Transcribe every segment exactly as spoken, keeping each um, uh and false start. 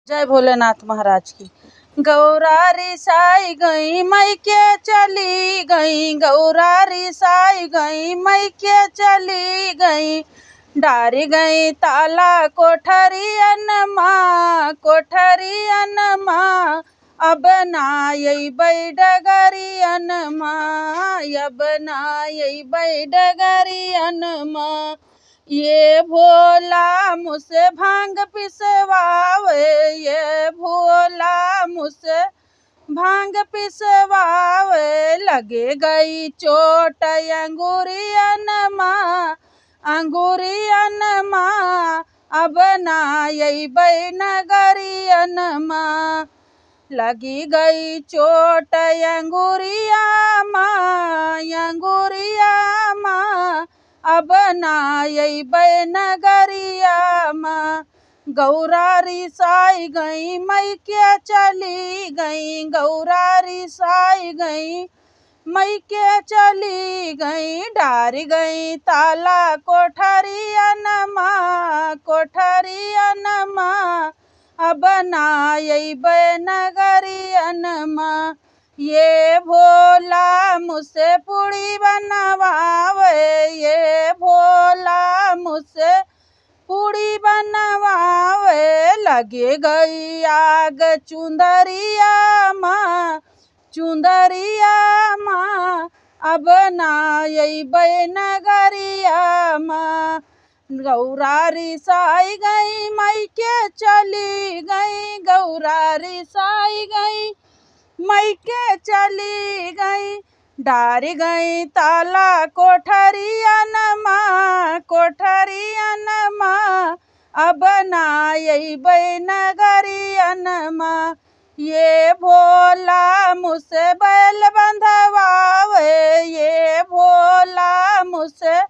जय भोलेनाथ महाराज की। गौरा रिसाई गई, मइके चली गई, गौरा रिसाई गई, मइके चली गई। डारि गई ताला कोठरियन मा, कोठरियन मा, अब ना अइबै डगरियन मा, अब ना अइबै डगरियन मा। ये भोला मुझसे भांग पिसवावे, ये भोला मुझसे भांग पिसवावे। लगे गई चोट अंगुरियन मा, अंगुरियन मा, अब ना अइबै नगरियन मा। लगी गई चोट अंगुरिया मा, अंगुरिया मा, अब ना अइबै नगरिया मा। गौरा रिसाई गई, मइके चली गई, गौरा रिसाई गई, मइके चली गई। डारि गई ताला कोठरियन मा, कोठरियन मा, अब ना अइबै नगरियन मा। ये भोला मुझसे पूड़ी बनवावे, ये भोला मुझसे पूड़ी बनवावे। लगे गई आग चुंदरिया मा, चुंदरिया मा, अब ना अइबै नगरिया मा। गौरा रिसाई गई, मइके चली गई, गौरा रिसाई गई, मइके चली गई। डारि गई ताला कोठरियन मा, कोठरियन मा, अब ना अइबै नगरियन मा। ये भोला मुझसे बैल बंधवावे, ये भोला मुझसे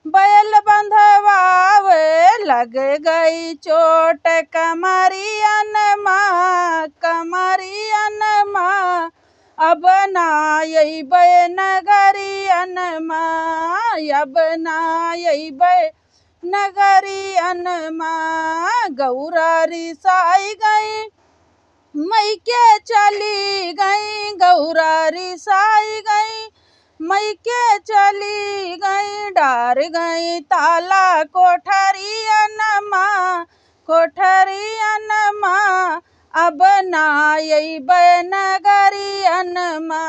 बैल बंधवावे। लग गई चोट कमरियन मा, कमरियन मा, अब ना अइबै नगरियन मा, अब ना अइबै नगरियन मा। गौरा रिसाई गई, मइके चली गई, गौरा रिसाई गई, मइके चली गई। डारि गई ताला कोठरियन मा, कोठरियन मा, अब ना अइबै नगरियन मा।